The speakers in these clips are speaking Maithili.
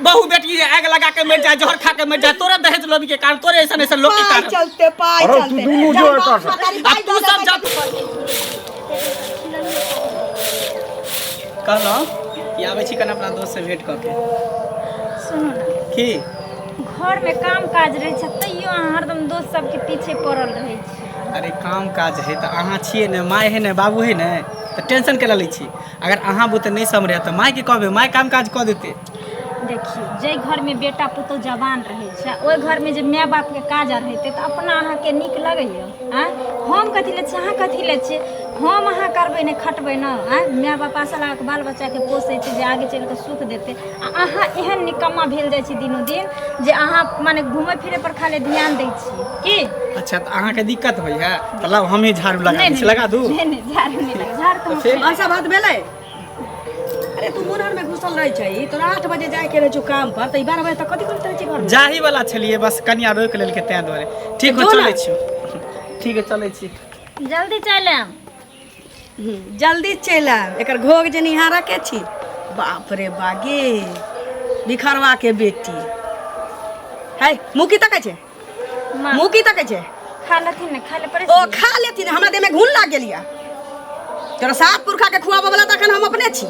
बहु बेटी आग लगा के मर जाए, जहर खा के मर जाए, तोरे दहेज लोभी के कारण, तोरे ऐसन ऐसन लोग के पाइ कारण। चलते, पाइ अरे तू चलते। दुनू जो जब एतऽ बाप से। महतारी आ पाइ तू दऽ सब देतै जब कहलहुँ कि आबै छी कने अपना दोस्त से भेंट कऽ के। सुनू ने। की? घरमे काम काज रहै छै तैयो अहाँ हरदम दोस्त सबके पीछे पड़ल रहै छी। अरे काम काज है तऽ अहाँ छियै ने, माय है ने, बाबू है ने, तऽ टेंशन केला लै छी? अगर अहाँ बुते नहि सम्हरे तऽ मायके कहबै, माय काम काज कऽ देतै। देखियौ, जाहि घरमे बेटा पुतहु जवान रहै छै ओहि घरमे जे माय बापके काज आर हेतै तऽ अपना अहाँके नीक लगैए? आँय, हम कथी लै छियै, अहाँ कथी लै छियै? हम अहाँ करबै नहि, खटबै ने? आँय, माय बाप आशा लगा कऽ बाल बच्चाके पोसै छै जे आगे चलि कऽ सुख देतै, आ अहाँ एहन निकम्मा भेल जाइ छी दिनो दिन जे अहाँ माने घुमै फिरै पर खाली ध्यान दै छियै की? अच्छा, तऽ अहाँके दिक्कत होइए तऽ लाउ, हमही झाड़ू लगा दै छी, लगा दू? नहि नहि, झाड़ू नहि लगा, झाड़ू तऽ हम फेर? भनसा भात भेलै? अरे तू मुनहर में घुसल रहै छै, तोरा 8 बजे जाय के रहै छौ काम पर, तऽ 12 बजे तक कथी करैत रहै छी घर में? जाही वाला छलियै, बस कनिया रोकि लेलकै ताहि दुआरे। ठीक हो, जो ना। चलै छी। ठीक है, चलै छी। जल्दी चलि आयब। जल्दी चलि आयब। एकर घोघ जे निहारा के छी, बाप रे बागे, बिखरवा के बेटी है। मुँह की तकै छै? माँ। मुँह की तकै छै? खा लेथिन ने, खा ले पड़े। ओ खा लेथिन, हमरा देह में घुन लाग गेल या। तोरा सात पुरखा के खुआबऽ वाला तऽ अखन हम अपने छी।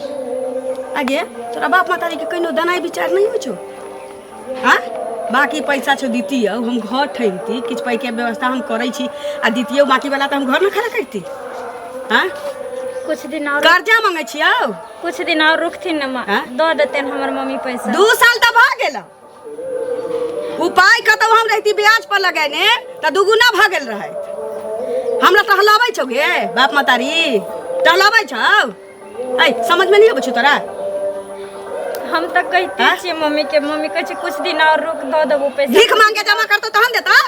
आगे तोरा बाप महतारी के कहिनो दनाइ विचार नहीं होइ छौ? हाँ, बाकी पैसा छौ दितियौ, हम घर ठैनती, किछु पाइके व्यवस्था हम करै छी आ दितियौ बाकी वाला तऽ हम घर न खड़ा करती। हाँ, कुछ दिन और कर्जा मांगै छियौ। कुछ दिन और रुकथिन ने माँ, हाँ? दऽ देतनि हमर मम्मी पैसा। 2 साल तऽ भऽ गेल। उपाय कतौ हम रहती ब्याज पर लगेने तऽ दुगुना भऽ गेल रहै। हमरा टहलाबै छौ गे बाप महतारी? टहलाबै छौ? ऐ समझ में नहीं अबै छौ तोरा? हम तऽ कहिते हाँ? छियै मम्मी के, मम्मी कहै छै कुछ दिन और रुक, दऽ देबो पैसा। भीख मांग के जमा करतौ तहन देतौ?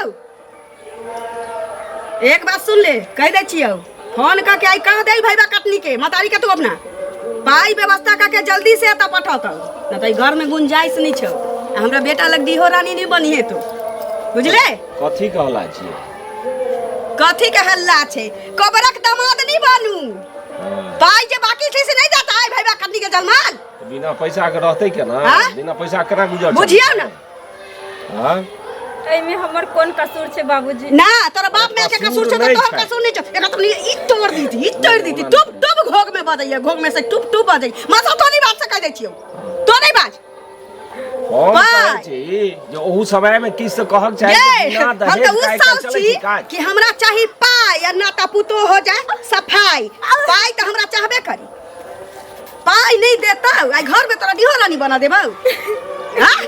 एक बात सुन ले, कह दै छियौ, फोन कऽ के आई कह दे भैया कटनी के मतारी के, तू अपना पाई व्यवस्था कऽ के जल्दी से एतऽ पठौतौ, न तऽ घर में गुंजाइश नहीं छौ आ हमरा बेटा लग डीहो रानी नहीं बनी है तू, बुझले? कथी कहला छियै? कथी के हल्ला छै? कबरक दामाद नहीं बनू। पाई जे बाकी छै से नहीं देता है भैया कटनी के जलमाल। बिना पैसा के रहतै केना? हाँ? बिना पैसा के केना गुजर चलतै? बुझियौ ने। हाँ? एहिमे हमर कोन कसूर छै बाबूजी? ना तोरा बाप माय के कसूर छौ तऽ नहि तोहर छै। कसूर नहीं छौ। एकरा तो ई तोड़ दीती, ई तोड़ दीती। टुप टुप घोग में बजैया, घोग में से टुप टुप बजै। मासा तो नहीं बात से कह दै छियौ, तो नहीं बाज। हम पाइ। कहै छी जे ओहू समय में किछु तऽ कहक चाही ये जे बिना हम दहेज तऽ उ के आइ काल्हि साल चलै छी छै काज। कि हमरा चाही पाइ आ नाता पुतो हो जाए सफाई। पाइ तऽ हमरा चाहबे करी। पाइ नहीं देता आई घर में तोरा डिहो रानी बना देबौ। हाँ,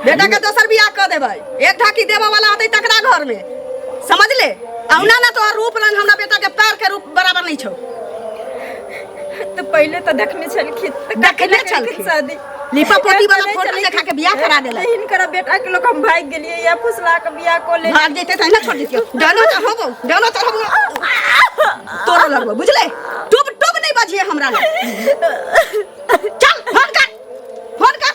बेटा के दोसर बियाह कर देबै, एक ढाकी देबऽ वाला होतै तकरा घर में, समझ ले। औना ना तोहर रूप रंग हमरा बेटा के पैर के रूप बराबर नहीं छौ। तऽ पहिले तऽ देखने छलखिन तऽ देखने कखने छलखिन। शादी लिपा पोती वाला देखने फोटो छलखिन। देखा के बियाह करा देलक। हिनकर बेटा के लोग हम भागि गेलियै या फुसला के बियाह कऽ लेलियै। भाग जैते तऽ ना छोड़ दितियौ। डालो चढ़बो, डालो चढ़बो, तोरा लगबो, बुझले? टुप टुप नहीं बजिए हमरा लग। चल फोन कर, फोन कर।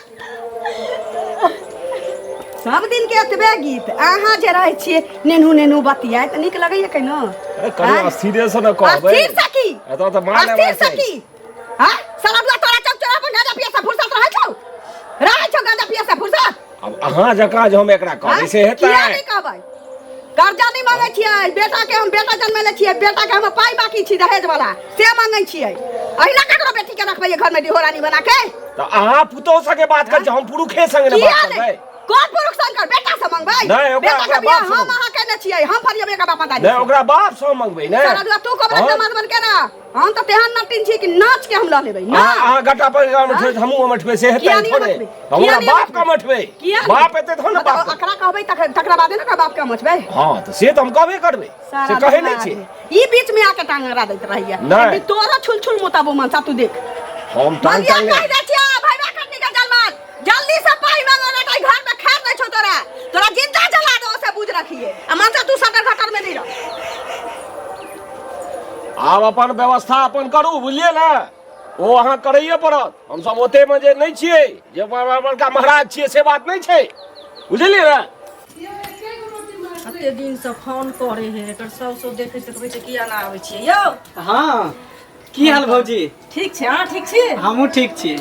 सब दिन के एतबे गीत। अहाँ जे रहै छियै नेनू नेनू बतियाए तऽ नीक लगैया केनो? अरे कनि आँय? अस्थिरे से ने कहबै। अस्थिर से की? एतऽ तऽ माल अस्थिर एबाक से चाही। की? हाँ, साला बुआ तोरा चौक चौरा पर गांजा पिए से फुर्सत रहै छौ? रहै छौ गांजा पिए से फुर्सत? आब अहाँ जकाँ जे हम एकरा कहबै हाँ? से हेतै? किया नहि कहबै? कर्जा नहि मांगै छियै बेटा के, हम बेटा जन्मेले छियै, बेटा के हम पाइ बाकी छी दहेज वाला से मांगै छियै। अहिना ककरो बेटी के रखबै घर में डिहोरानी बना के? तऽ अहाँ पुतोह संगे बात करै छी, हम पुरुखे संगे ने किया बात नहि? करबै। कोन पुरुख संग कर? बेटा से मंगबै? नहि, ओकरा- बेटा के ओकरा बियाह बाप से हम मंगबै। अहाँ केने छियै, हम फरियबै एकर बाप दादी नहि, ओकरा बाप से मंगबै ने। सारा दुआ तू कबरा हाँ। दामाद बन के ना, हम तऽ तेहन नटिन छी कि नाच के हम लऽ लेबै ना। अहाँ गट्टा पर मठबै, हमहूँ मठबै से हेतै? किया नहि थोड़े मठबै? हम किया ओकरा नहि बाप के मठबै? मठबै। किया नहि? बाप एतै तहन ने मतलब बाप के। अकरा कहबै तकरा बादे ने ओकरा बाप के मचबै। हँ, तऽ से तऽ हम कहबे करबै, से सारा कहै नहि दिमाग छी। है। ई बीच में आके टांग अड़ा दैत रहैया। नहि। अभी तोरा छुल छुल मोताबो मनसा तू देख। हम टांग मंगिया टांग कहि दै छियै भैया कटनी के जलमाल, जल्दी से पाइ मांगो ना तऽ घर में खैर नहीं छौ तोरा, तोरा जिंदा जला दो से बुझ रखिए। आ मनसा तू सटर घटर में नहीं रह। आब अपन व्यवस्था अपन करू, बुझलियै ने? ओ अहाँ करैए पड़त। हमसब ओतेमे जे नहि छियै जे बड़का महाराज छियै, से बात नहि छै, बुझलियै ने? कते दिनसँ फोन करे है, एकर साउस सब देखै देखबै छै, किया ना आबै छियै यौ? हाँ, की हाल भौजी? ठीक छै, अहाँ ठीक छी? हमहूँ ठीक छी।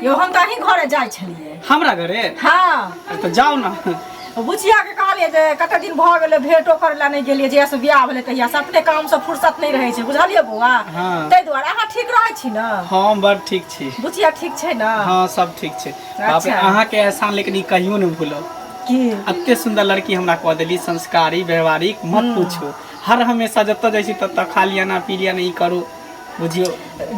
यौ हम तऽ अहीं घरे जाइ छलियै। हमरा घरे? हँ। तऽ जाउ ने। बुचिया के कहलियै जे कते दिन भऽ गेलै भेंटो करै लए नहि गेलियै, जहिया से बियाह भेलै तहिया से अपने काम से फुर्सत नहि रहै छै, बुझलियै बौआ? हँ। ताहि दुआरे अहाँ ठीक रहै छी ने? हम बड़ ठीक छी। बुचिया ठीक छै ने? हँ, सब ठीक छै। बाप रे, अच्छा। अहाँके एहसान लेकिन ई कहियो नहि भूलब। की? एते सुन्दर लड़की हमरा कऽ देली, संस्कारी व्यवहारिक, मत पूछू। हर हमेशा जतऽ जाइ छी ततऽ खा लिअ ना, पी लिअ ना, ई करू, बुझियौ।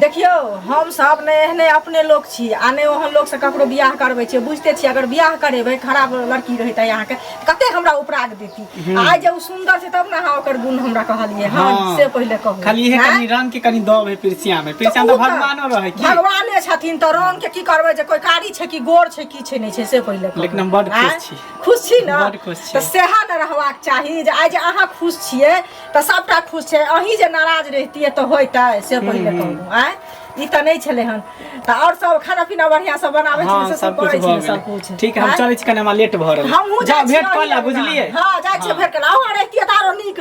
देखियौ, हम सब ने एहने अपने लोक छी आ ने ओहन लोक से ककरो बियाह करबै छियै, बुझिते छियै। अगर बियाह करेबै, खराब लड़की रहितै अहाँके, कते हमरा उपराग देती। आइ जे ओ सुन्दर छै तब ने अहाँ ओकर गुण हमरा कहलियै। हँ, हँ। से पहिले कहू। खाली इहे आँय? कनि रंग के कनि दब है पिरसिया में। पिरसिया में ओ तऽ भगवानो रहै की? भगवाने छथिन तऽ रंग के की करबै, जे कोई कारी छै कि गोर छै, की छै नहि छै, से पहिले कहू। लेकिन हम बड्ड खुश आँय? छी। खुश छी ने? बड्ड खुश छी। तऽ सएह ने रहबाक चाही जे आइ जे अहाँ खुश छियै तऽ सबटा खुश छै। अहीं जे नाराज रहितियै तऽ होइतै, से पहिले कहू। आँय, ई तऽ नहि छलै हन। तऽ आओर सब खाना पीना बढ़िआँ से बनाबै छी? हँ, से सब सब कुछ करै छी भऽ ने सब गेलै। कुछ? ठीक है, हम आँय? चलै छी, कनि हमरा लेट भऽ रहल। हमहूँ जाउ जाइ भेंट छियै कऽ ले, अहीं बुझलियै? हँ, जाइ छियै भेंट कऽ ले। अहूँ रहितियै तऽ आरो नीक।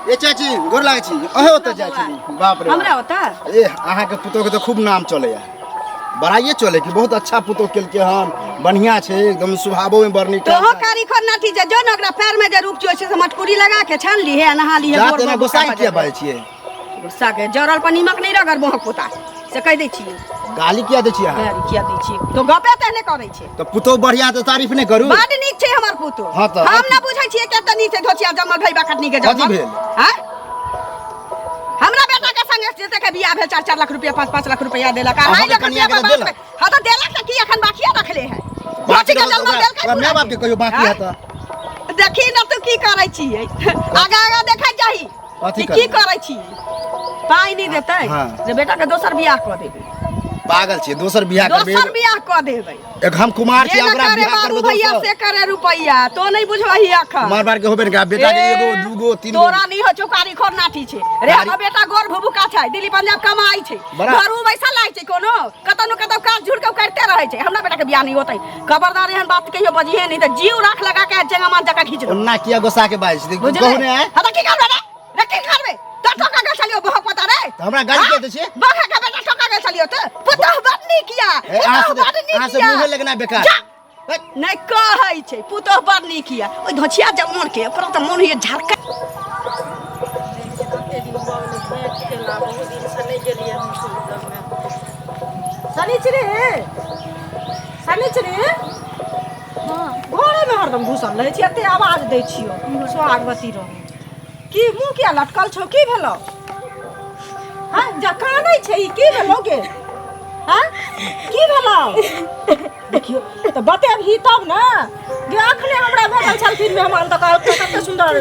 ए चाची, गोर लागै छी। अहें ओतऽ जाइ छी? बाप रे बाप। हमरा ओतऽ? ए, अहाँके पुतोहके तऽ खूब नाम चलैया, बड़ाइए चले कि बहुत अच्छा पुतोह केलकै हन, बढ़िया छै एकदम, स्वभावो में बड़ नीक। तोहो कारी खोर नाठी जे जो ने ओकरा पैर में जे रूप छै से मटकुरी लगा के छान लीहे आ नहा लीहे। जा गोर तेना गोर गुस्सा गोर किया बाजै छियै? गुस्सा के जरल पर नीमक नहीं रगड़ मोहक पोता, से कहि दै छियै। गाली किया दै छियै अहाँ? गाली किया दै छियै? तो गपे तऽ नहि करै छै। तऽ पुतोह बढ़िया तऽ तारीफ नहि करू? बड नीक छै हमर पुतोह। हँ तऽ हम ना बुझै छियै कते नीक छै, धोचिया जमल भैबा कटनी के कथी जमल। भेल? हाँ? हमरा बेटा के संगे जते के बियाह भेल, 4-4 लाख रुपया, 5-5 लाख रुपया देलक। 2.5 अहाँके लाख कनिया रुपया के तऽ बाप देलक। में। हाँ तऽ देलक, तऽ की एखन बाकिए रखले है? बाकी धोती के रहत जमल ओकरा देलकै ओकरा पूरा माय बाप के कहियो बाकी हाँ? है तऽ। देखी न तू की करै छियै, आगा आगा देखै जाही कथी कि की करबै? करै छियै। पाइ नहि देतै हाँ। जे बेटा के दोसर बियाह कऽ देबै। पागल छियै? दोसर बियाह करबै? दोसर बियाह कऽ देबै। एक हम कुमार जे छी, न ओकरा करे बियाह बाबू करबै भैया दोसर? से करे रुपैया, तो नहीं बुझबही अखन। कुमार बार के होबे ने, बेटा के ए, एगो दूगो तीन गो। तोरा नहीं हो चौकारी खोर नाठी छै रे। हमर बेटा गोर भुभुका छै, दिल्ली पंजाब कमाई छै, बड़ा- घरू बैसल रहै छै, कोनो कतौ न कतौ काज झुड़ के करते रहै छै। हमरा बेटा के बियाह नहीं होतै। खबरदार, एहन बात कहियो बजिहे नहीं तऽ जीव राख लगा के चेंगा मार जका खींच देबौ। ओना किया गुस्सा के बाजै छी? बुझले? कहू ने आय। हाँ तऽ की करबै रे? रे की करबै? तो ठोका गेल छलियौ बहक पता रे। तऽ हमरा गाली हाँ? किया दै छियै? बहक के बेटा ठोका गेल छलियौ तऽ पुतहु बड़ नीक या। ए, अहाँ पुतहु से बड़ नीक अहाँ से या। मुँहे लगना बेकार। जा। नहि कहै छै पुतहु बड़ नीक या। ओहि धोछिया जमन के ओकरा तऽ मोन होइए झरका। शनिचरी, शनिचरी, घरेमे हरदम घुसल रहै छी, एते आवाज दै छियौ, सोहागवती रहू की मुँह किया लटकल छौ? की भेलौ? हँ, जा कानै छै ई, की भेलौ गे? हँ, की भेलौ? देखियौ तऽ बतेबही तब ने गे। अखने हमरा भेटल छलखिन मेहमान तऽ कहलकै कते सुन्दर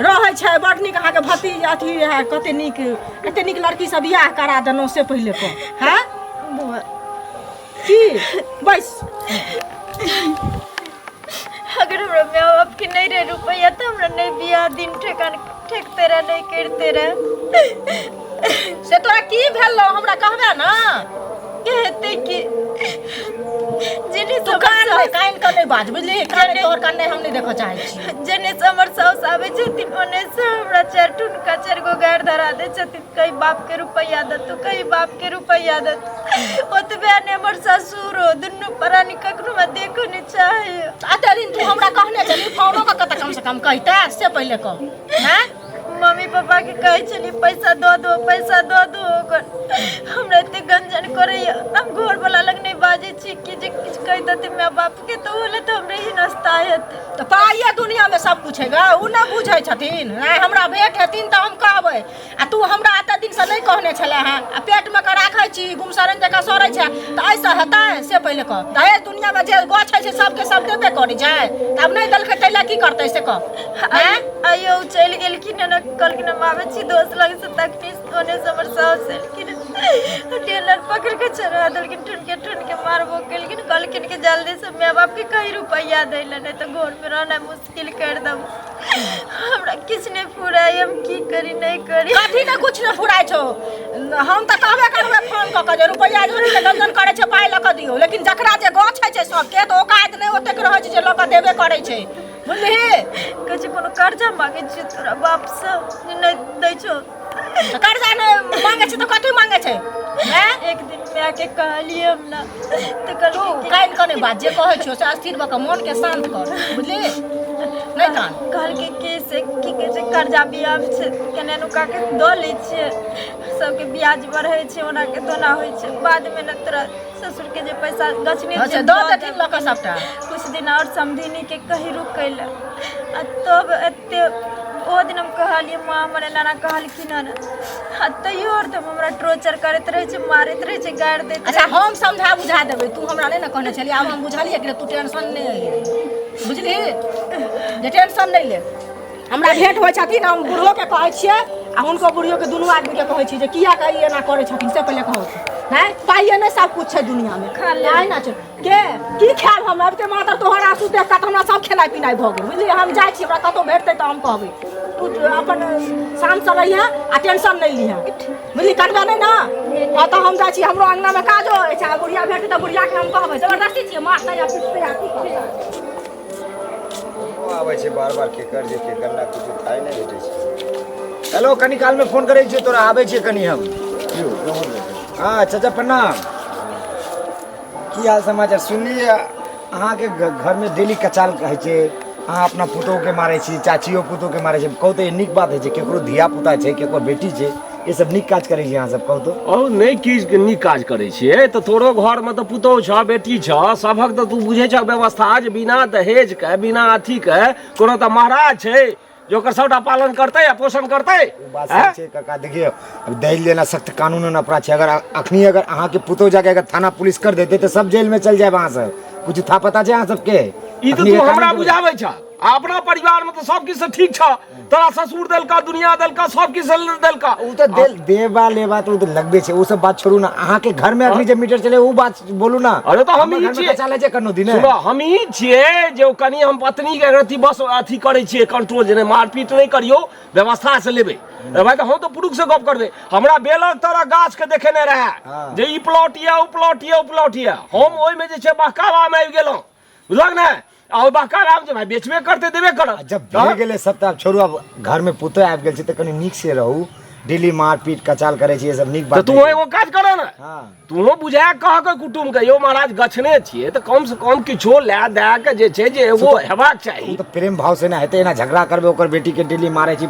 रहै छै, बड़ नीक अहाँके भतीज अथी है, कते नीक, कते नीक लड़की सब बियाह करा देलहुँ, से पहिले कह। हँ, की बैस। अगर हमरा माय बाप के नहीं रहे रुपया तो हमरा नहीं बियाह दिन ठेकान ठेकते रहे, नहीं करते रहे। से तोरा की भेलौ, हमरा कहबे ने। कहते कि जेने तू कान नहि कान के नहि बाज, बुझली? कान तोहर कान नहि, हम नहि देखऽ चाहै छी। जेने से हमर साउस आबै छथिन ओने से हमरा चारि ठुनका चारि गो गारि धरा दै छथिन, कहीं बाप के रुपैया दतू, कहीं बाप के रुपैया दतू। ओतबे ने, हमर ससुरो दुनू प्राणी कखनो हमरा देखो नहि चाहे। एते दिन तू हमरा कहने छली, फोनो कऽ कऽ तऽ कम से कम कहिते, से पहिले कह। हैं? मम्मी पापा के कहै छली पैसा दऽ दो, पैसा दऽ दो। ओकर हमरा एते गंजन करैया, हम घर वाला लग नहि बाजै छी कि जे किछु कहि देतै माय बाप के तऽ ओ लए तऽ हमरे ही नाश्ता हेतै। तऽ पाइए दुनियामे सब कुछ है गे, ओ नहि बुझै छथिन। आँय, हमरा भेंट हेथिन तऽ हम कहबै। आ तू हमरा एते दिनसँ नहि कहने छले हँ आ पेटमे के राखै छी, गुमसरन जकाँ सड़ै छै, तऽ एहिसँ हेतै? से पहिले कह। तऽ एहि दुनियामे जे गछ होइ छै सबके सब देबे करै छै, तऽ आब नहि देलकै ताहि लए की करतै, से कह। आँय? आइयो ओ चलि गेलखिन हन, कहलखिन हम आबै छी दोस्त लग से, तखनी ओने से हमर साउस एलखिन, टेलर पकड़ के चढ़ा देलखिन, ठुनके ठुनके मारबो केलखिन। कहलखिन कि जल्दी से माय बाप के कहीं रुपैआ दै लए, नहि तऽ घर में रहनाइ मुश्किल कर देब। हमरा किछु नहि फुराइ, हम की करी नहि करी। कथी ने कुछ ने फुराइ छौ? हम तऽ कहबे करबै फोन कऽ कऽ जे रुपैआ जोड़ी के गंजन करै छै, पाइ लऽ कऽ दियौ। लेकिन जकरा जे गछ होइ छै सबके तऽ औकात नहि ओतेक रहै छै जे लऽ कऽ देबे करै छै, बुझलिही? कहै छै कोनो कर्जा मांगे छियै तोरा बापसँ जे नहि दै छौ? तऽ कर्जा नहि मांगे छै तऽ कथी मांगे छै? हैं? एक दिन माय के कहलिए हम ना तऽ तू कहलकै कानि कऽ नहि बात जे कहै छियौ से स्थिर भऽ कऽ मोनके शान्त कर बुझली नहि कान। कहलकै कि से की कहै छै, कर्जा बियाज छै केने नुका के दऽ लै छियै, सबके ब्याज बढ़ै छै, ओना के तोना होइ छै, बादमे ने तोरा ससुरके जे पैसा गछने अच्छा छियै दऽ देथिन लऽ कऽ सबटा। कुछ दिन आओर समधिनी के कही रुकै लए, आ तब एते ओ दिन हम कहलियै माँ हमर एना एना कहलखिन हन, आ तैयो आओर तब हमरा टॉर्चर करैत रहै छै, मारैत रहै छै, गारि दैत। अच्छा हम समझा बुझा देबै, तू हमरा नहि ने कहने छलियै, आब हम बुझलियै कि तू टेंशन नहि ले, बुझली जे टेंशन नहि ले। हमरा भेंट होइ छथिन, हम बूढ़ोके कहै छियै आ हुनको बुढ़ियोके, दुनू आदमीके कहै छियै जे किया ई एना करै छथिन से पहिले कहू। नहि पाइए नहि सब कुछ छै दुनियामे, नहि ना छै के की खायब हम अबिते मात्र तोहर आंसू देख कऽ तऽ हमरा सब खेनाइ पिनाइ भऽ गेल, बुझलियै। हम जाइ छी, हमरा कतहु भेटतै तऽ हम कहबै। तू अपन शान्तसँ रहिहे आ टेंशन नहि लिहे, बुझली, कटबे नहि ने। हँ तऽ हम जाइ छी, हमरो अङ्गनामे काजो अछि, आ बुढ़िया भेटतै तऽ बुढ़ियाके हम कहबै जबरदस्ती छियै मारतै आ पिटतै आ की करतै। आबै छै बार बार केकर जे केकर ना किछु थाइ नहि भेटै छै। हेलो, कनी कालमे फोन करै छियै तोरा, आबै छियै कनी हम। हँ चाचा प्रणाम, की हाल समाचार? सुनलियै अहाँके घरमे डेली कचाल होइ छै, अहाँ अपना पुतोहुके मारै छी, चाचियो पुतोहुके मारै छै। कहू तऽ ई नीक बात होइ छै? केकरो धिया पुता छै, केकरो बेटी छै, ई सब नीक काज करै छी अहाँ सब? कहू तऽ। और नहि किछु नीक काज करै छियै तऽ तोरो घरमे तऽ पुतोहु छह, बेटी छह, सभक तऽ तू बुझै छह व्यवस्था जे बिना दहेजके बिना अथीके कोनो तऽ महाराज छै जे ओकर सबटा पालन करतै आ पोषण करतै। ओ बात सही छै काका। देखियौ अब दहेज लेना सख्त कानूनन अपराध छै। अगर अखनी अगर अहाँके पुतोहु जाके अगर थाना पुलिस कर देतै तऽ सब जेल में चल जायब अहाँ सब। कुछ था पता छै अहाँ सबके? ई तऽ अखनी तू के हमरा कानून बुझाबै छह, आ अपना परिवारमे तऽ सब किछु ठीक छह, तोरा ससुर देलका, दुनिया देलका, सब किछु देलका। ओ तऽ देल देबा लेबा तऽ ओ तऽ लगबे छै, ओ सब बात छोड़ू ना। अहाँके घर में अखनी जे मीटर चले ओ बात बोलू ना। अरे तऽ हम हमर ई घर में छियै। कचाल छै कोनो दिन। सुनो, हम ई छियै जे ओ कनि हम पत्नी के अथी बस अथी करै छियै कंट्रोल, जे नहि मारपीट नहि करियौ, व्यवस्था से लेबै। अरे भाई तऽ हम तऽ पुरुष से गप करबै। हमरा बेलक तरह गाछ के देखेने रहए हाँ। जे ई प्लॉट यऽ, ओ प्लॉट यऽ, ओ प्लॉट यऽ। हम ओहिमे जे छै बहकावा मे आबि गेलहुँ, बुझलक ने? आ ओहि बहकावा मे जे भाई बेचबे करतै देबे करत। जब भए गेलै सब तऽ आब छोड़ू, आब घर में पुतोह आबि गेल छै तऽ कनि नीक से रहू। डेली मारपीट कचाल करै छी, ई सब नीक तऽ बात तू नहि छै। एगो काज कर ने, हाँ तूहो बुझा कह के कुटुम के यौ महाराज गछने छियै तऽ कम से कम किछो लए दए के जे छै जे एगो हेबाक ओ चाही। तऽ प्रेम भाव से ना हेतै, एना झगड़ा करबै, ओकर बेटी के डेली मारै छी,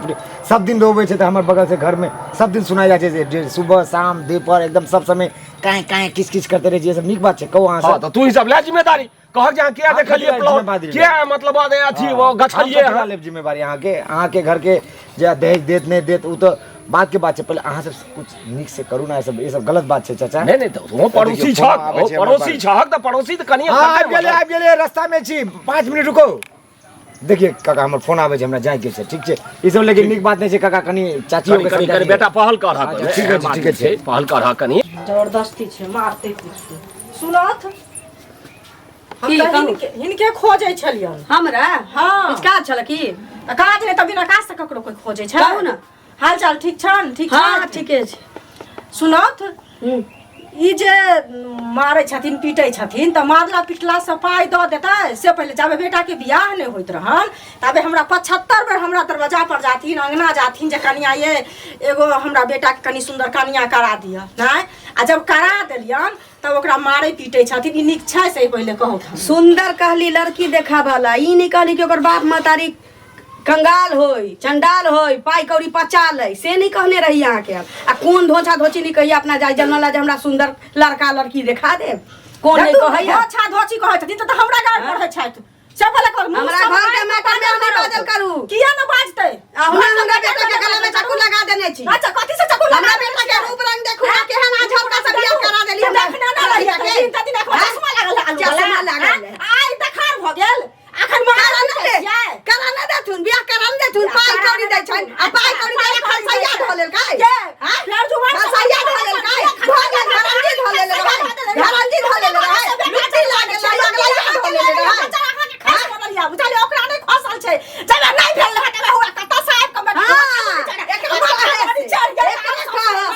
सब दिन रोबै छै तऽ हमर बगल से घर में सब दिन सुनाइ जाइ छै जे जे सुबह शाम दोपहर एकदम सब समय काहे काहे किच किच करते रहै छी। ई सब नीक बात छै? कहू अहाँ हँ सब। तऽ तू ही सब लए जिम्मेदारी, कहक जे अहाँ किया हम देखलियै कथी प्लॉट, जिम्मेदारी लेब? किया मतलब अथी वो गछलियै हम कथी हँ? लेब जिम्मेदारी अहाँके? अहाँके घर के जे दहेज देत नहि देत ओ तऽ बाद के बात छै, पहिले अहाँ सब कुछ नीक से करू ना। ई सब गलत बात छै चाचा। नहि नहि तऽ ओ पड़ोसी देखियौ, फोन छहक, आबै ओ छै हमर पड़ोसी पास। छहक तऽ पड़ोसी तऽ कनि हाँ आबि गेलै, आबि गेलै, रास्ता में छी, 5 मिनट रुको। देखिए काका हमर फोन आबै छै, हमरा जाइके छै। ठीक छै, ई सब लेकिन नीक बात नहि छै काका, कनि चाचियो कनि के कनि समझा कनि दियौ। बेटा पहल करहक। अच्छा, ठीक छै, ठीक छै। पहल करहक कनि। जबरदस्ती छै, मारतै पीटतै। सुनत हम की तऽ कहू? हिनके हिनके खोजै छलियनि। हमरा? हाँ। किछु काज छल की? तऽ काज नहि तऽ बिना काज से ककरो कोइ खोजै छै? कहू ने। हाल चाल ठीक छनि? ठीक हाँ छनि? ठीके छै। सुनत हूँ। ई जे मारै छथिन पीटै छथिन तऽ मारला पिटलासँ पाइ दऽ देतै से पहिले। जाबे बेटाके बियाह नहि होइत रहन ताबे हमरा 75 बेर हमरा दरवाजा पर जाथिन, अङ्गना जाथिन जे कनिया ये एगो हमरा बेटाके कनि सुन्दर कनिया करा दिअ। नहि, आ जब करा देलियन तब ओकरा मारै पीटै छथिन, ई नीक छै से पहिले कहू। सुन्दर कहली लड़की देखाबऽ ई नहि कहली कि ओकर बाप महतारी कंगाल होय, चंडाल होय, पाइ कौड़ी पचा लै, से नहि कहने रही अहाँके हम। आ कोन धोछा धोची नहि कहिए अपना जाय जनला जे हमरा सुन्दर लड़का लड़की देखा देब, कोन नहि कहैया। धोछा धोची कहै छथिन तऽ हमरा गाड़ पढ़ै छथि से पहिले कहू। मुँह हमरा सब घर के आइ मैटर में बाजल हम बाजल करू। किया न बाजतै? आ हमरा हमरा बेटा के गला में चाकू लगा देने छी। अच्छा कथी से चाकू लगा हमरा देने बेटा के छियै? रूप रंग देखू ना केहन आज हल्का से बियाह करा देली हमरा। देखना ना रही लड़का के। दिन त दिन एखन चश्मा लागल है आलू चश्मा वाला। लागल है। आइ देखार भऽ गेल अखन करा मारल न दे, करा न देथुन, बियाह करा न देथुन, पाइ कौड़ी दै छनि आ पाइ कौड़ी दै खलसैया धऽ लेलकै। के फेर जुबान से खलसैया धऽ लेलकै, धऽ गेल घरंजी धऽ लेले रहै, घरंजी धऽ लेले रहै, लुट्टी लागल रहै, अगलैया धऽ लेले रहै। ओकरा नहि खसल छै, जब नहि भेल रहै तब हुआ कतऽ से आबि कऽ हाँ, एकरा कहै से, एकरा कहै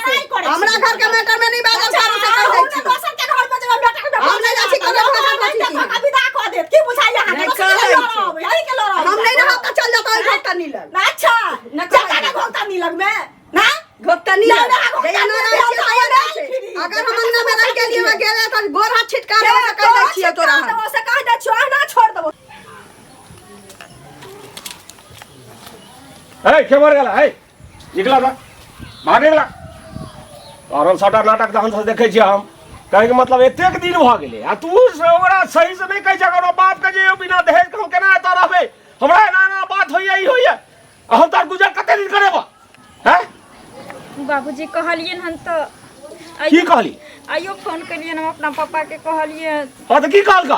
से। हमरा घर के मैटर में नहीं बाजल करू से कह दै छी। दोसर के घर में जब बेटा के हम नहि जाइ छी कोनो धोखा धोखी के। विदा कऽ देत की बुझाइया अहाँके? नहि दोसर के कहै छै। लड़ब, यही के लड़ब। हम नहीं रहब तऽ चल जेतौ घोकतनी लग। अच्छा न जता ने घोकतनी लग में ना घोकतनी नहि, लग। नहि, जहिया घोकतनी न रहै छियै लग तहिया नहि रहै छै। फिरी। अगर हम अंगना में कर गोर हाथ छिटका देबो से कहि दै छियै तोरा हम। देबो से कहि दै छियौ अहिना छोड़ देबो। ए के मर गेला? ए निकला ना, बाहर निकला। और सबटा नाटक तहन से देखै छियै हम। कहैके मतलब एतेक दिन भऽ गेलै आ तू से ओकरा सही से नहि कहै छह ओकरा बापके जे यौ बिना दहेजके हम केना एतऽ रहबै, हमरा एना एना बात होइए ई होइए, आ हम तोहर गुजर कते दिन करेबऽ? हैं? बाबूजी कहलियनि हन तऽ की कहली? आइयो फोन केलियनि हम अपना पापाके, कहलियै। हँ तऽ की कहलका?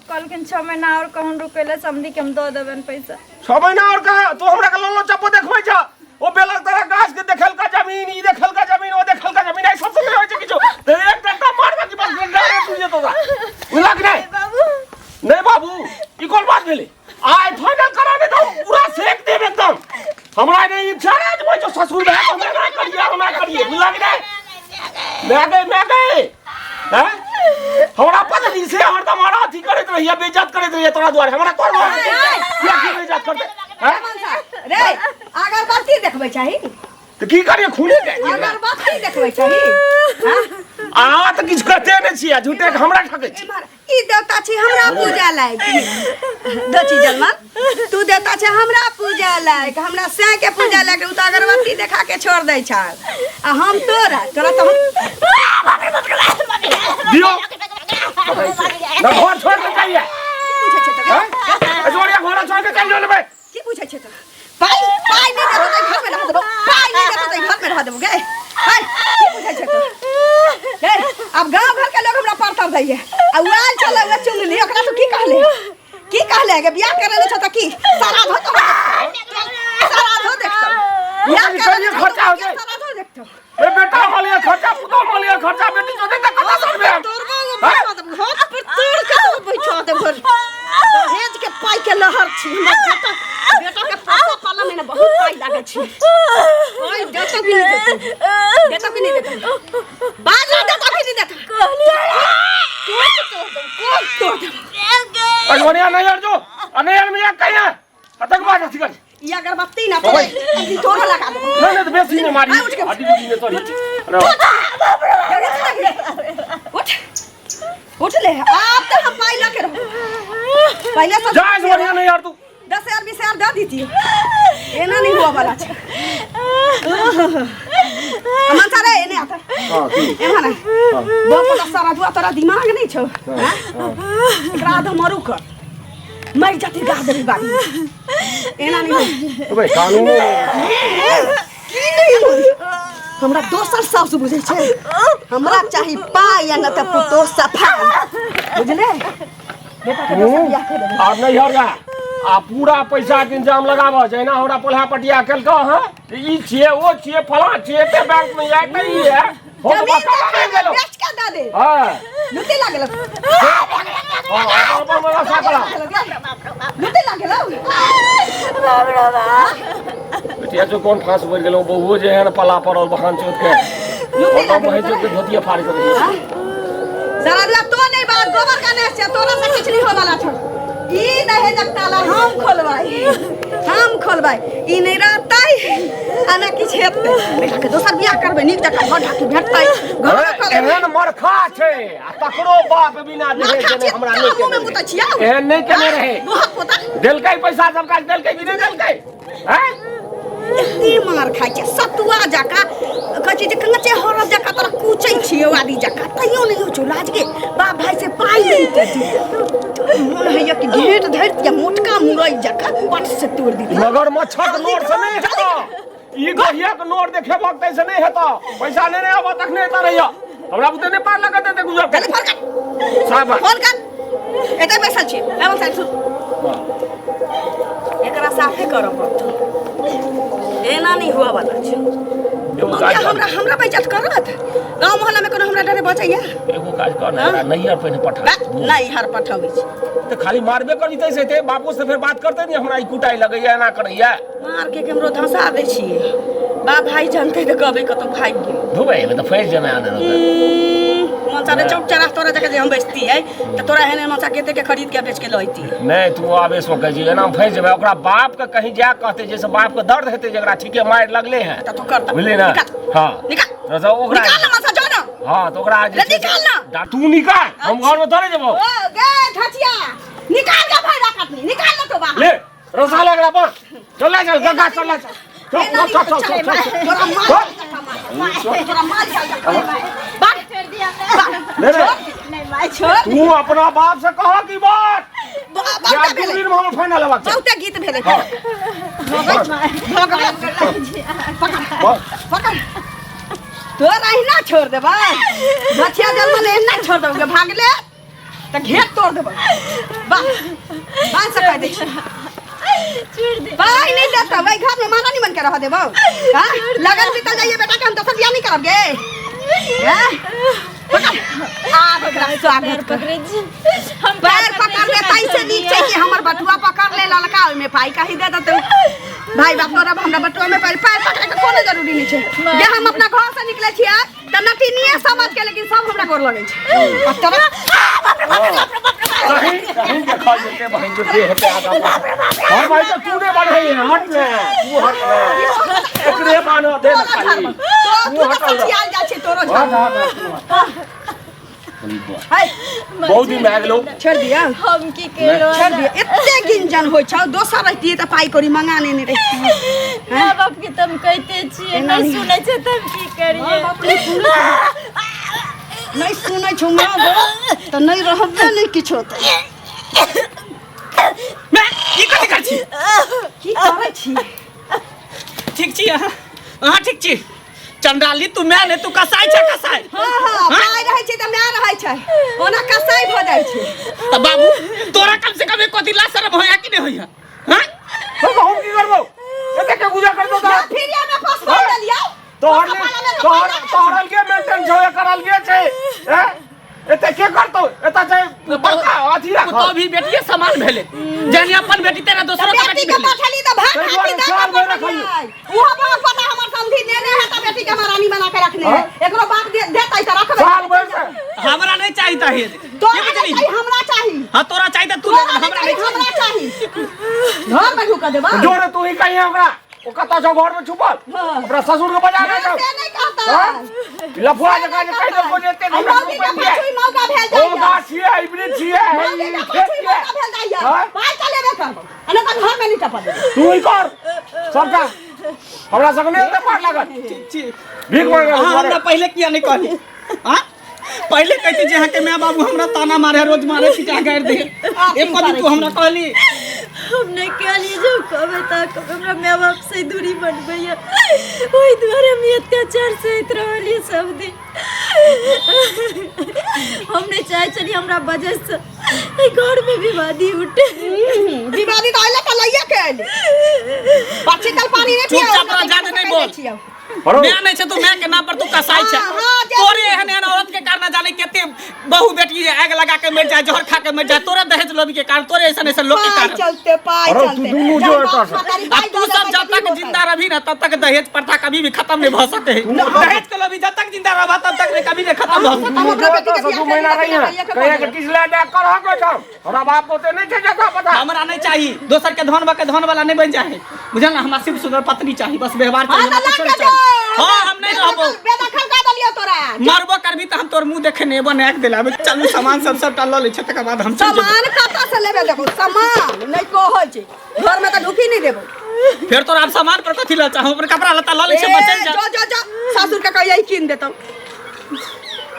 कहलखिन 6 महीना आओर कहूँ रुकै लए, समधीके हम दऽ देबनि पैसा। 6 महीना आओर कहाँ? तू हमरा के लोलो चप्पो देखबै छ? ओ बेलक तरह गाछ के देखलका जमीन, ई देखलका जमीन, ओ देखलका जमीन, एहि सबसँ नहि होइ छै किछो। तऽ एक टंका मारबा कि बस गाड़े टूटि जेतौ तोरा, बुझलक नहि? बाबू नहि बाबू, ई कोन बात भेलै? आइ फाइनल करा दे तो पूरा सेक देब एकदम। हमरा नहि इच्छा रहै जे भाइ ससुर भए हमरा ना करिए, हमरा करिए, बुझलक नहि? मैं गए, मैं गए हैं, हमरा पत्नी से हरदम हमरा अथी करैत रहिए, बेइज्जत करैत रहिए तोरा दुआरे। हमरा कोन किया की बेइज्जत करते हैं? रे अगरबत्ती देखबै चाही तऽ की करिए, खूने के अगरबत्ती देखबै चाही? हाँ? अहाँ तऽ किछु कहते नहि छियै, झूठे के हमरा ठकै छी। एम्हर ई देवता छी हमरा पूजा लायक दची जलमन, तू देवता छै हमरा पूजा लायक, हमरा सैं के पूजा लायक। उ तऽ अगरबत्ती देखा के छोड़ दै छ आ हम तोरा तोरा तऽ हम दियौ ना, घर छोड़ के चाहिए। की पूछै छै तोरा? हैं? ऐश्वर्या, घर छोड़ के चल जो लेबै। की पूछै छै तोरा? पाइ पाइ नहि देबो तऽ घर में रह देबो, पाइ नहि देबो तऽ घर में रह देबो गे। हाय, की पूछै छै तोरा? हे, अब गांव घर के लोग हमरा परतर दैये आ उ आयल छलै उहे चुंगली, ओकरा तू की कहले, की कहले गे? बियाह करे ले छ तऽ की सारा धो तो सारा धो देखतौ, बियाह करे ले छ खर्चा हो जाए। सारा धो देखतौ। ए बेटा मालिया खर्चा, पुतोह मालिया खर्चा, बेटी चोदे तऽ कतऽ सनबे हम? तोड़बो बैठा देबो घर पर, तोड़ के तो बैठा देबो घर। दहेज के पाई के लहर छी। हमर बेटा बेटा के पैसा पाला में ना बहुत पाई लागै छी। पाई देतो कि नहीं देतो? देतो कि नहीं देतो? बाज ना, देतो कि नहीं देतो? कोख तोड़ देबो, कोख तोड़ देबो। ऐश्वर्या नहीं यार जो आ नहीं यार मियां कहीं है अतक बात अथी कर। ई अगरबत्ती ना तोड़े अभी तोड़ लगा देबो। नहीं नहीं, तो बेसी नहीं मारी। आ, उठ के। हड्डी उड्डी नहीं तोड़ी। अरे, उठ उठ ले, आप तो हम पाई लके रहो पहले सब। जा ऐश्वर्या नहीं यार तू 10,000 20,000 दऽ दीतियै, एना नहीं हुआ वाला छै। मनसा रे, एने आता। हां की? एम्हर आ। बाप रे, सारा दुआ तोरा दिमाग नहीं छौ? हैं? एकरा आधा मरू कर मर जाती, गा देबी बाबी, एना नहीं होई। अबे कानून की नहीं होई? हमरा दोसर साउस बुझै छै, हमरा चाही पाइ या न तऽ पुतोह सफाइ, बुझले? बेटा के दोसर बियाह कर देबै। आब नहीं हर जा आ पूरा पैसा के इंतजाम लगाबऽ, जहिना हमरा पोल्हा पटिया केलकौ हँ, ई छियै ओ छियै फलां छियै, एते बैंक में या एते ई है, हम जमीन बता देखा नहि गेलहुँ। बेच के दऽ दे। हँ लुटे लागल। हँ, अपन अपन व्यवस्था करा। लुटे लागल। बेटिया जो कोन फांस बढ़ि गेलहुँ, बहुओ जे है ने पला पड़ल बहान चोत के लुटे लागल। बहन चोत के धोतिया फाड़ि के सारा दिया तो नहीं बात गोबर का नहीं छै, तोरा से किछ नहीं होवाला छौ। ई दहेजक ताला हम खोलबाई, हम खोलबाई। ई नहीं रहतै आ ना किछ हेतै। बेटा के दोसर बियाह करबै, नीक जकाँ घर ढाकी भेटतै, घर करबै। एहन मरखा छै आ तकरो बाप बिना दहेज मरखा देने छै, हमरा तोरा नहि मुँहमे केने मुतै रहै। छियौ। एहन नहि केने रहै। मोहक पोता। देलकै पैसा सब काज देलकै कि नहि देलकै? हैं? एते मार खाइ छै सतुआ जकाँ, कहै छै जे काँचे हरद जकाँ तोरा कुचै छियौ आदि जकाँ, तैयो नहि होइ छौ लाज गे? बाप भाई से पाइ नहि देतै, मोन होइए कि ढेर धरि दिअ, मोटका मुरइ जकाँ पट से तोड़ि दिअ। मगरमच्छक नोर से नहि हेतौ, ई गहियक नोर देखेबक तै से नहि हेतौ। पैसा लेने आबऽ तखने एतऽ रहियऽ, हमरा बुते नहि पार लगत एते गुजर। जल्दी फोन कर। साहब फोन कर, एतै बैसल छी। एवं साहब सुन, एकरा साफे करऽ पड़तौ, एना नहि हुआ वाला छै। एगो काज कर। हमरा हमरा बेइज्जत करत गाँव मोहल्ला में, कोनो हमरा डरे बचैया? एगो काज कर ने, एकरा नैहर पहिने पठा। नहि हर पठबै छी। तऽ खाली मारबे करी तै से हेतै? बापो से फेर बात करतै ने, हमरा ई कुटाइ लगैया, एना करैया। मार के केमरो धंसा दै छियै, बाप भाई जानतै तऽ कहबै कतौ भागि गेल। धुबै एबै तऽ फँसि जेबै आने। मनसा रे, चौक चौराह तोरा जगह जे हम बेचती है तऽ तोरा एहन मनसा कते के खरीद के बेच के लैती। नहि, तू आवेश में कहै छी, एना फँसि जेबै। ओकरा बाप के कहीं जा कहतै जैसे बाप के दर्द हेतै, जेकरा ठीके मारि लगले हैं। तऽ तू करता। बुझली ने? निकाल। हाँ। निकाल। तऽ ओकरा निकाल ना मनसा, जो ना। हां तऽ ओकरा जे रे छै से- निकाल ना। तू निकाल हम घर में थोड़े जेबो ओ गे घचिया निकाल जा भाई कटनी निकाल ना तो बाहर ले रसा लग रहा पर चल ले चल गंगा चल ले चल चल चल चल चल चल तोरा मार तोरा मार बाहर छोड़ दिया हमरा। ले रे नहीं माय छोड़ तू अपना बाप से कह की बात या बहुते दू भेलै दिन में हमर फाइनल हेबाक चाही बहुते गीत भेलै हाँ। भगवान बस पकड़ तोरा अहिना छोड़ देबै बचिया जन्मल एहिना छोड़ देबै भागले तऽ घेर तोड़ देबै वाह बांध से कह दै छी छोड़ दे पाइ नहि देतौ ओहि घरमे महारानी बन के रह देबौ हाँ लगन बीतल जाइए बेटा के हम दोसर बियाह नहीं करब गे हैं? पकड़ आब एकरा स्वागत कर पकड़े छी हम पैर पकड़ ले तैसे नीक छै कि हमर बटुआ पकड़ ले ललका ओहिमे पाइ कही दे देतौ भाई बाप तोरा हमरा बटुआ में पैर पैर पकड़े के कोनो जरूरी नहीं छै जे हम अपना घर से निकले छियै तऽ नटिनिये समझ के लेकिन सब हमरा गोर लगै छै आ तोरा आ, बाप रे बाप रे बाप रे बाप रे बाप सही सही देखा जेते बहन जो जे हेतै आगा पाछा। हर भाई तो तू ने बढ़ै है हट ने तू हट ने एकरे बान्ह दे ने खाली रे। तो तू तू तऽ हटल रह। सठियाल जाइ छै तोरो हट झाड़ हट हट है बहुत दिन भए गेलौ छोड़ दिया हम की केलो छोड़ दिया एते गिंजन होइ छौ दोसर रहितियै तऽ पाइ कौड़ी मंगा नेने रहितियै माय बाप के त हम कहिते छियै एना नहीं नहि। सुनै छै त हम की करियै नहि सुनै छौ माँ बाप तऽ नहि रहबे नहि किछो तऽ मैं की कथी करै छी की करै छी ठीक छी अहाँ अहाँ ठीक छी चंडाली तू मैं ने तू कसाई छै कसाई हाँ हाँ पाइ रहै छै तऽ माय रहै छै ओना कसाई भऽ जाइ छै तऽ बाबू तोरा कम से कम एको दिन ला शरम होया कि नहीं होया हाँ तो हम की करबो एते के गुजर करबो ना तो फिर में फंसवा देलियौ तोहर तोहर तोहर अलगे मेंटेन छौ एकर अलगे छै हैं एते के करतौ एते छै बड़का अथी राख तो भी बेटिए समान भेले जहन अपन बेटी तेरा दोसरो के बेटी बेटी के भेले पठली तऽ भात ताहि खाती दुआरे दऽ साल के भरि पठलियै उहो बाप पता हमर समधी नेने है तऽ बेटी के महारानी बना के रखने है एकरो बाप दे देतै तऽ रखबै साल भरि से हमरा नहीं चाहिए दहेज की तोरा नहीं बुझली चाही हमरा चाही हाँ तोरा चाहिए तऽ तू ले तोरा ले, हमरा नहीं नहीं चाही हमरा चाही घर में ढुका देबा जोरे तू ही कहिए ओकरा ओ कतऽ छौ घर में छुपल हाँ। अपना ससुर के बजा के से जाओ नहीं कहता हाँ? लफुआ जकाँ जे कहि देलको जे एते आ हमरा मौगी के रुपैआ पाछू ही मौका भेल ओ जाइया गाछ छियै हाइब्रिड छियै मौगी ई के खेत पाछू ही छियै मौका भेल जाइया हाँ? पाइ तऽ लेबे करबो आ नहि तऽ घर में नहीं टपा देबो तू ही कर सबटा हमरा सबके नहि ओते पार लागत छी भीख मांगे अहाँ हमरा पहिले किया नहीं कहली हाँ पहिले कहती जे अहाँके माय बाबू हमरा ताना मारे रोज मारे पिटा गारि दे एको दिन तू हमरा कहली हम नहि कहलियै जे कहबै तऽ कहबै हमरा माय बाप से दूरी बनबैया ओहि दुआरे हम ई अत्याचार सहैत रहलियै सब दिन हम नहि चाहै छलियै हमरा वजहसँ एहि घरमे विवादी उठे बीमारी तऽ अइले तऽ लइए के अइले पक्षी तल पानी नहीं पिया चुपचाप रह, जादे नहीं बोल। हरो माय नहीं छै तू माय के नाम पर तू कसाई छै हाँ, हाँ, जे- तोरे एहन एहन औरत के कारण जाने केते बहु बेटी आग लगा के मर जाए जहर खा के मर जाए तोरे दहेज लोभी के कारण तोरे ऐसन ऐसन लोग के पाई कारण चलते पाई अरे तू चलते दुनू जो जब एतऽ बाप से। महतारी आ पाइ तू दऽ सब देतै जब तऽ तक की जिंदा रही ना तब तक दहेज प्रथा कभी भी खत्म नहीं भऽ सके दहेज के लोभी जब तक जिंदा रहबा तब तक नहीं कभी नहीं खत्म भऽ सके हम अपना बेटी के दू बियाह महीना करी रही है तऽ कहिया के किछ लए दे करह के छौ हमरा बाप ओते नहि छै जगह पता हमरा नहीं चाहिए दोसर के धन के धन वाला नहीं बन जाए बुझल ना हमरा सिर्फ सुंदर पत्नी चाहिए बस व्यवहार हाँ चाहिए तऽ हमरा लऽ कुछो के नहीं जो चाहिए हाँ हम नहीं रहबो बेदखल कऽ देलियौ तोरा मरबो करबी तऽ हम तोर मुंह देखे नहीं एबो नहीं दिला चलू सामान सब सबटा लऽ लै छै तकर बाद हम चलि जेबो सामान कतऽ से लेबे देखो सामान नहि कहै छै घर में तऽ ढुकी नहि देबो फेर तोरा आब सामान पर कथी लऽ चाहू अपन कपड़ा लत्ता लऽ लै छै ए, बचल जा जो जो जो सासुर के कहियै कीन देतौ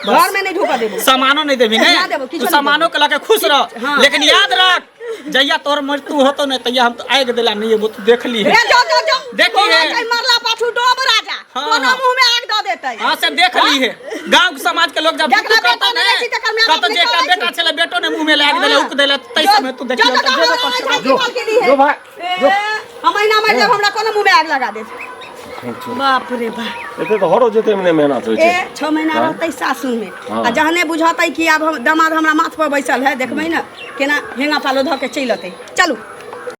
घर में नहीं ढुका देबो सामानो नहीं देबी ने ना देबो, किछो तू नहीं सामानो के लके खुश रह हाँ। लेकिन याद रख जहिया तोर मृत्यु होतो ने तहिया हम तो आगि देला नहीं एबो तू देख ली रे जो जो जो देखी है। कोनो मरला पाछू डोब राजा हाँ, कोनो हाँ। मुंह में आग दऽ देतै हाँ से देख ली है गांव के समाज के लोग जब जकरा तू कहता बेटा ने नहीं रहै छै तकर माय बाप कहतो जे नहि एकटा करै बेटा छलै बेटो ने मुंह में लाग देले हाँ। उक देले तै जो- समय तू जो देखियो जो तऽ हमरा जेबे नहि करतौ। झाँकी माल के ली है। जो भाई, ए, हम महीना मर जाब हमरा कोनो मुंह में आग लगा देत बाप रे बाप एते तऽ हरो जोतै मे नहि मेहनत होइ ए छै 6 महीना रहतै सासुर में हाँ। आ जहने बुझतै कि आब हम दामाद हमरा माथ पर बैसल है देखबै ने केना हेंगा पालो धऽ के चलि अतै चलू।